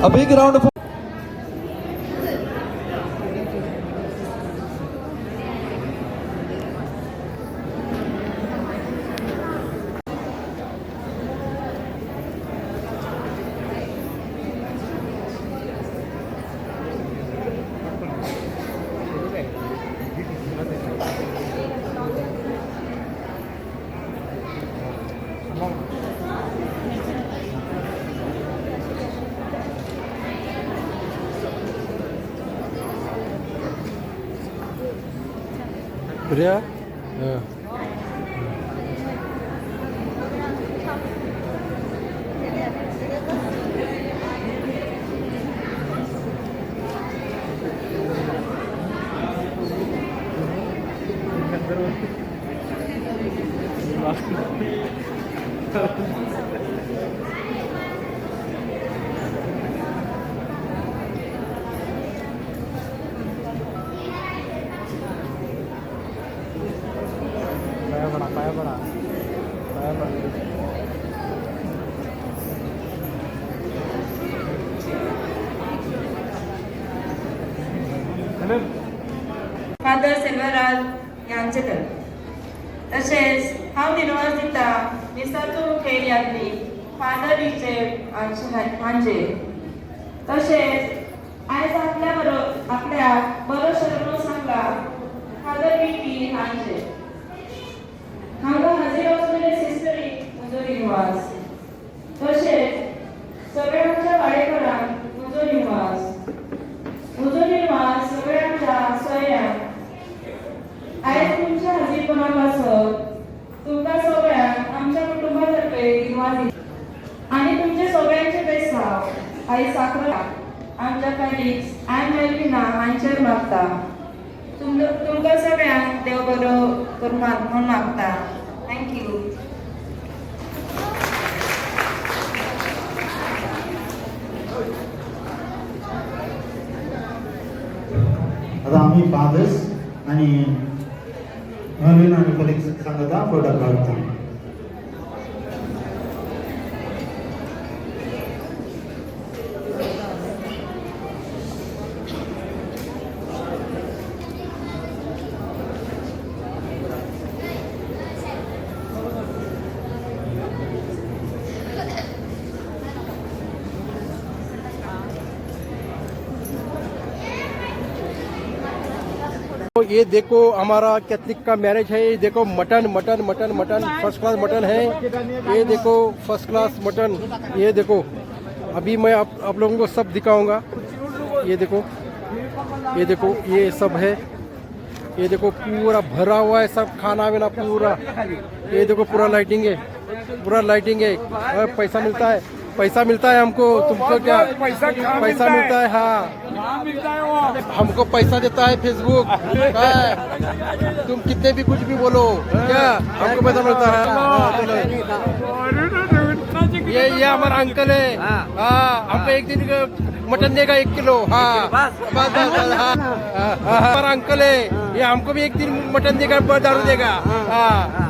A big round of Priya. Yeah. Father Selvaraj यांचे तर तशेंच हांव दिनवास दिता मिसाचो मुखेल यात्री फादर रिचर्ड हांचे. तशेंच आयज आपल्या बरो आपल्याक बरो शरण सांगला फादर विकी हांचे. हांगा हाजीर आसलेले सिस्टरीक म्हजो दिनवास. तशेंच सगळ्या आमच्या वाडेकरांक म्हजो दिनवास. म्हजो दिनवास सगळ्या आमच्या सोयऱ्यांक. आयज तुमच्या हाजीरपणा पासत तुमकां सगळ्यांक आमच्या कुटुंबा तर्फे दिनवास दिता आनी तुमचे सगळ्यांचे बेसांव आयज साखर आमच्या फेलिक्स आनी मेल्विना हांचेर मागता. तुमकां सगळ्यांक देव बरो करूं म्हूण मागता. Thank you. आता आम्ही फादर्स आणि नवीन आणि कलिग्स सांगता फोटो काढता. तो ये देखो हमारा कैथलिक का मैरिज है. ये देखो mutton mutton mutton mutton, first class mutton है. ये देखो फर्स्ट क्लास मटन. ये देखो, अभी मैं आप लोगों को सब दिखाऊंगा. ये देखो, ये देखो, ये सब है. ये देखो पूरा भरा हुआ है सब, खाना वाना पूरा. ये देखो पूरा लाइटिंग है, पूरा लाइटिंग है. और पैसा मिलता है, पैसा मिलता है हमको. तुमको क्या पैसा कहाँ पैसा मिलता है? मिलता है? हाँ, कहाँ मिलता है वो? हमको पैसा देता है फेसबुक. क्या तुम कितने भी कुछ भी बोलो, क्या हमको पैसा मिलता है? हाँ, चलो. ये हमारा अंकल है. हाँ, हमको एक दिन मटन देगा 1 किलो. हाँ, बस बस बस. हाँ हाँ, हाँ, हमारा अंकल है ये, हमको भी एक दिन मटन देगा, दारू देगा. हाँ.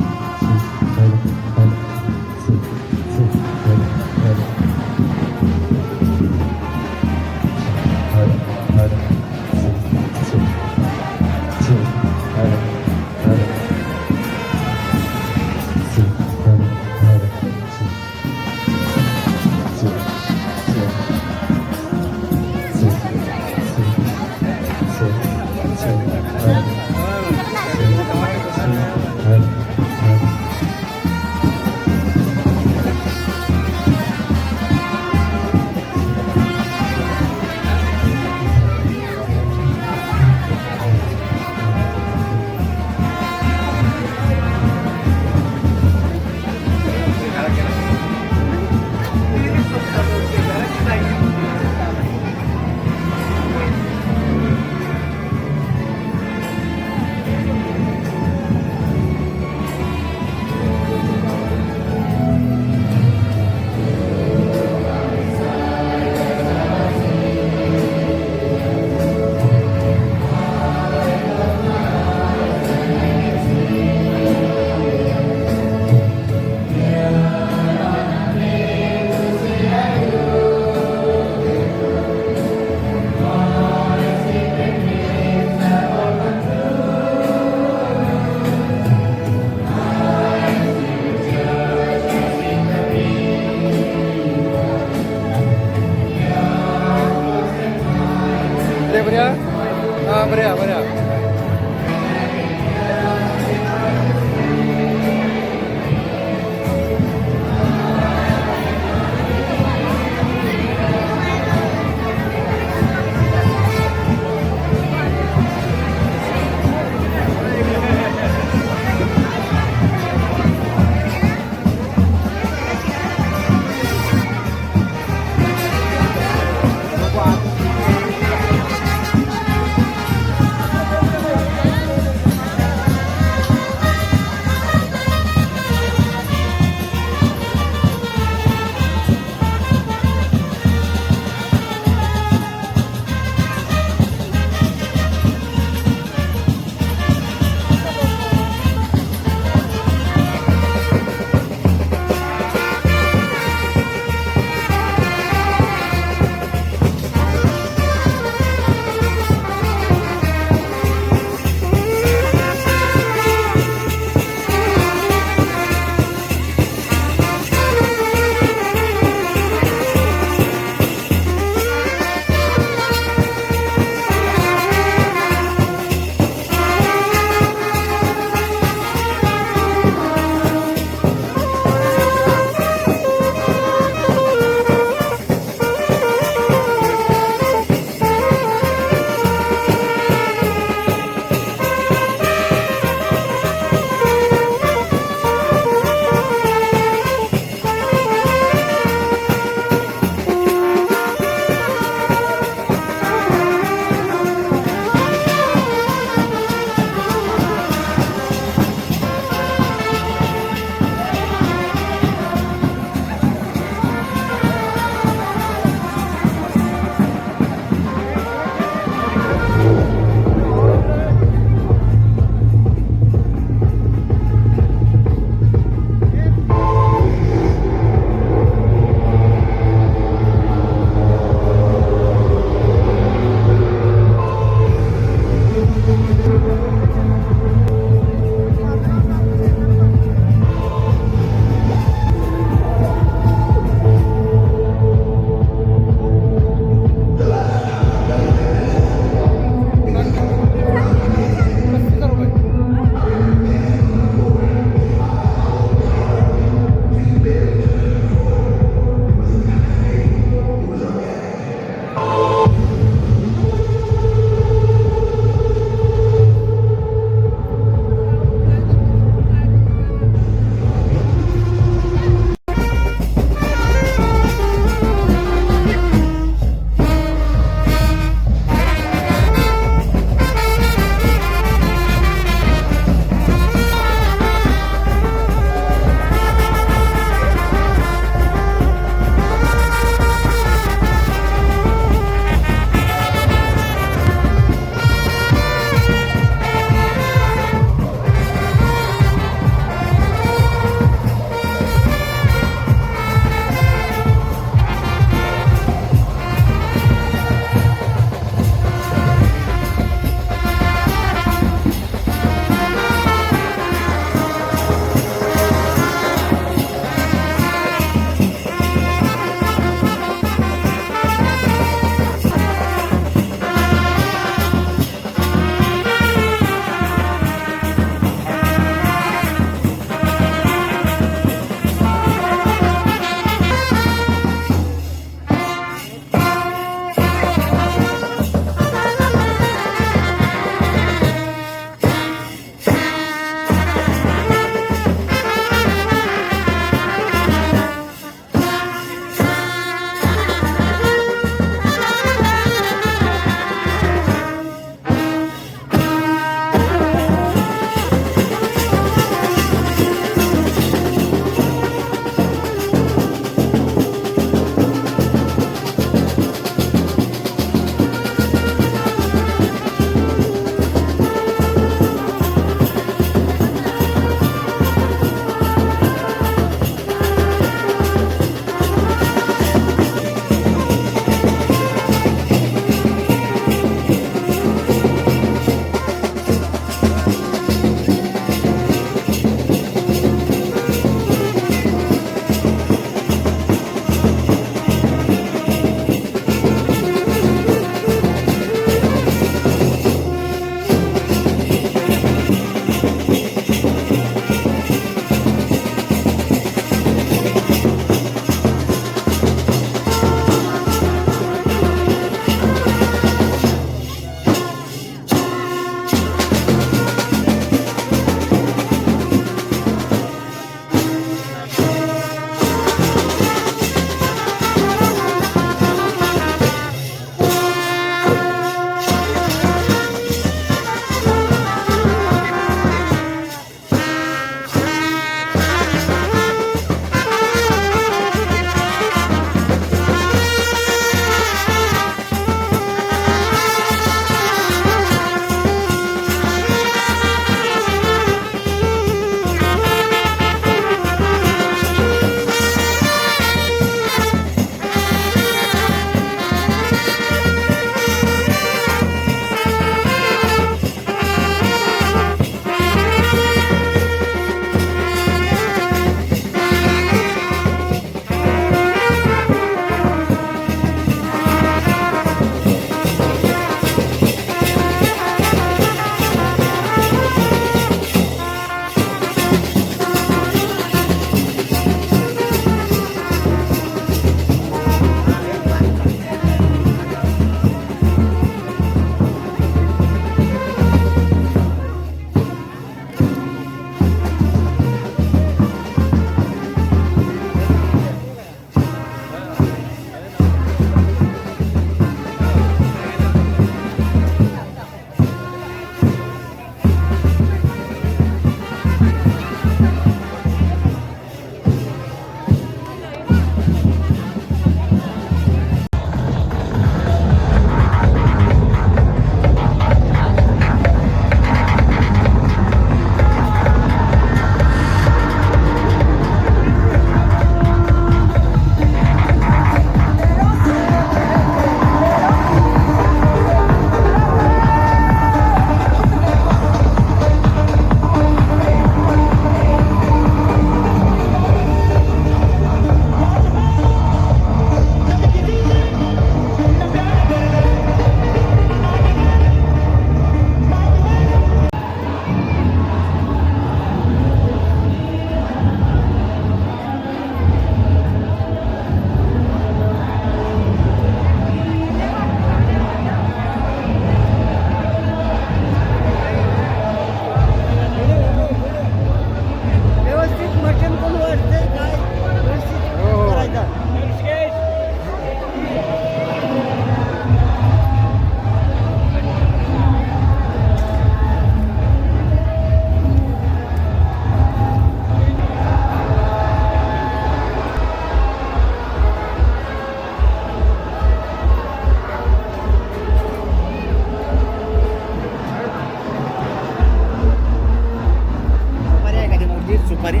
सुपारी.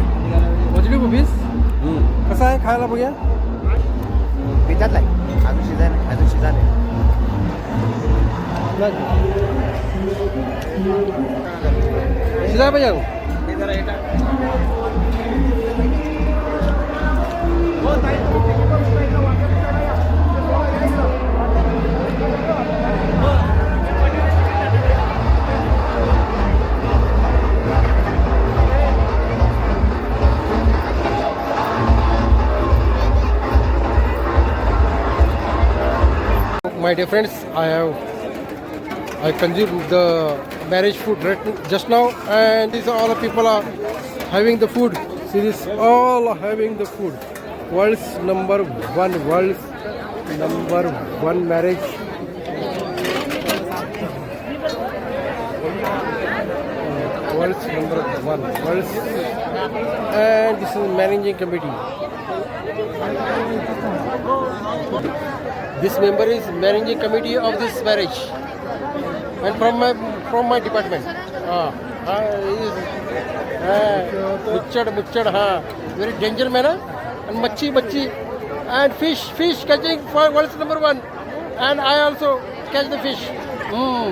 वजडी पीस कसं आहे खायला बघूया. पिठातला आहे, अजून शिजाय नाही, अजून शिजायला. शिजाय पाहिजे अजून. My dear friends, I consumed the marriage food right just now, and these all the people are having the food. See this, all are having the food. World's number one, world's number one marriage. World's number one, world's, and this is managing committee. This member is managing committee of this marriage, and from my department. Ah, ah, he is, ah, muchad muchad, ha, very danger man, huh? And machi machi, and fish fish catching for world's number one, and I also catch the fish. Hmm.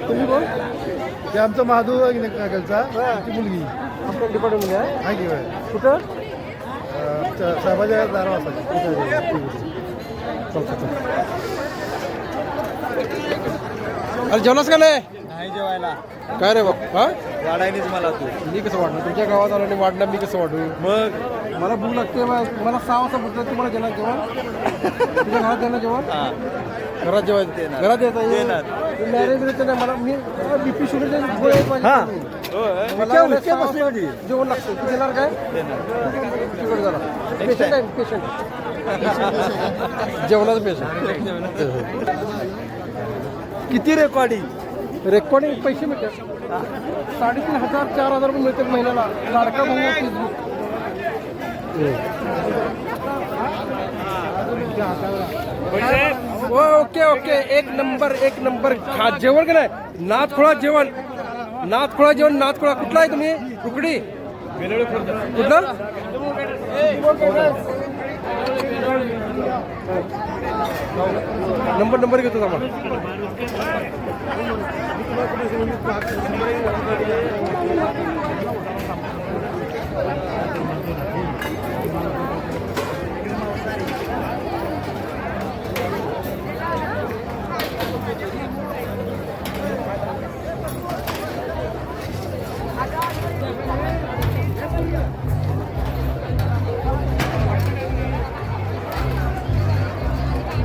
तुम्ही कोण? ते आमचं महादू काकलचा ती मुलगी. आपल्या department आहे? आहे की होय. कुठं? साहेबाच्या दारा वाजता. चल चल चल. अरे जेवलास का नाही? नाही जेवायला. काय रे बाप, हा. वाढायनीच मला तू. मी कसं वाढणार? तुमच्या गावात आलो आणि वाढणार मी कसं वाढू? मग मला भूक लागते. मला 6 वाजता भूक लागते. तुम्हाला जेवण जेवण तुझ्या घरात देणार जेवण? घरात जेवायचं, घरात देणार. यायचं मॅरेज नाही. मला मी बीपी शुगरच्या गोळ्या आहेत माझ्या. मला 6 वाजता जेवण लागतं. तू देणार काय? तिकडे झाला पेशंट आहे, पेशंट, जेवणाचं पेशंट. किती रेकॉर्डिंग? रेकॉर्डिंग पैसे मिळतात, 3500 4000 रुपये मिळतात महिन्याला. लाडका भाऊ फेसबुक. ओके ओके, एक नंबर, एक नंबर. खा जेवण का नाही? नाथखोळा जेवण, नाथखोळा जेवण, नाथखोळा. कुठला आहे तुम्ही? कुकडी कुठलं? नंबर नंबर घेतो आम्हाला.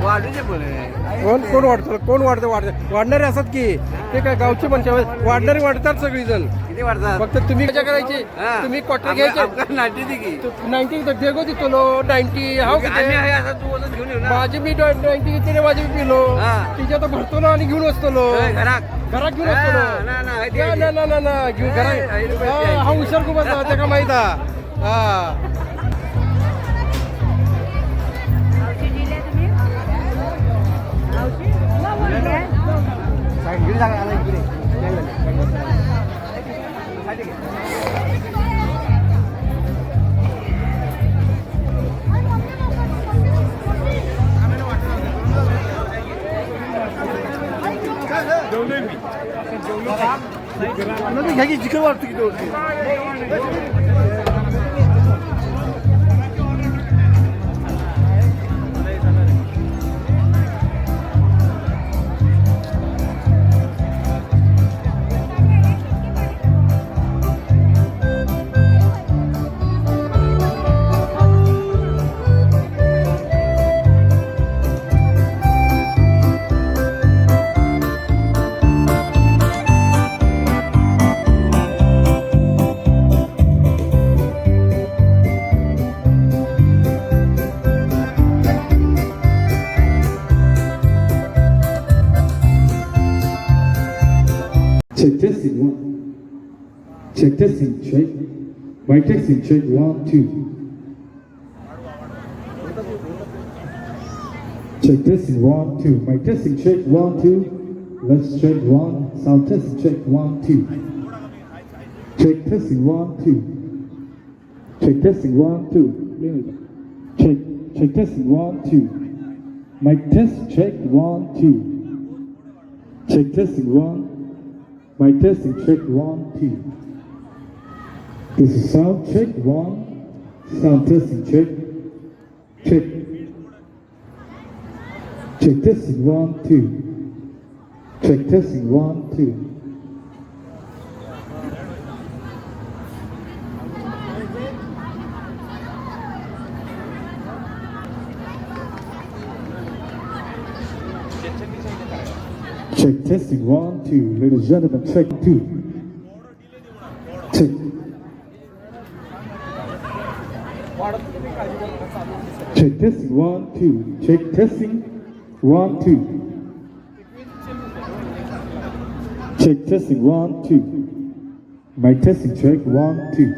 वाढूचे पण. कोण कोण वाढतं? कोण वाढतं? वाढतं, वाढणारे असतात की ते काय गावचे म्हणते, वाढणारे वाढतात सगळीजण. किती वाढतात? फक्त तुम्ही मजा करायची, तुम्ही क्वार्टर घ्यायचे. नाटी की 90 देगो तिथलो 90 हाव. आम्ही आहे असं तू वजन घेऊन येऊ ना. माझे मी 90 घेतले रे, माझे मी पिलो. हा. तिच्या तर भरतो ना आणि घेऊन असतो लो. घरात. घरात घेऊन असतो लो. ना, ना, ना ना ना ना ना घेऊन घरात. हा, हा हुशार खूप असतो, त्याका माहित हा. हा. घ्या की चिकन वाटतो की. Check testing one. Check testing check. Mic testing check 1 2. Check testing 1 2. Mic testing check 1 2. Let's check one. Sound testing check 1 2. Check testing 1 2. Check testing 1 2. Check check testing 1 2. Mic test check 1 2. Check testing 1. Mic testing check 1 2. This is sound check 1. Sound testing check. Check. Check testing 1 2. Check testing 1 2. Check testing 1 2. Ladies and gentlemen, check 2. Check. Check testing 1 2. Check testing 1 2. Check testing 1 2. Mic testing check 1 2.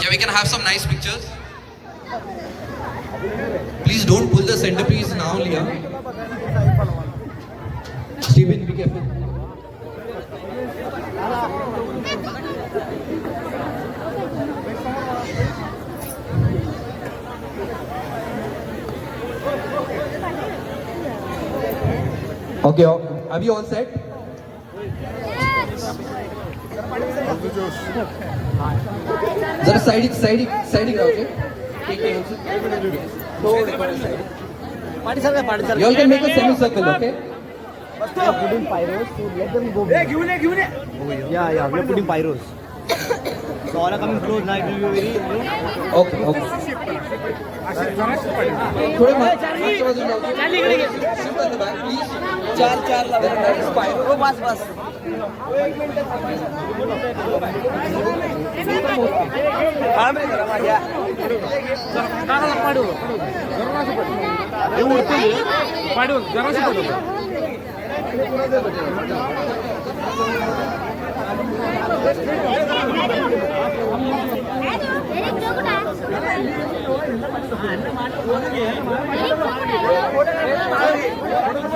Yeah, we can have some nice pictures. Please don't pull the centerpiece now, Leah. Steven, be careful. Okay, are we all set? जरा side side side okay. You all can make a semicircle, okay? Putting pyros, so let them go. Yeah, we are putting pyros. So all are coming close now. It will be very, you know. Okay. थोडे मागच्या बाजूला जाऊ. Shift on the back, please. चार चार लावा. Nice pyro. बस बस. थांब रे जरा माझ्या. Eric,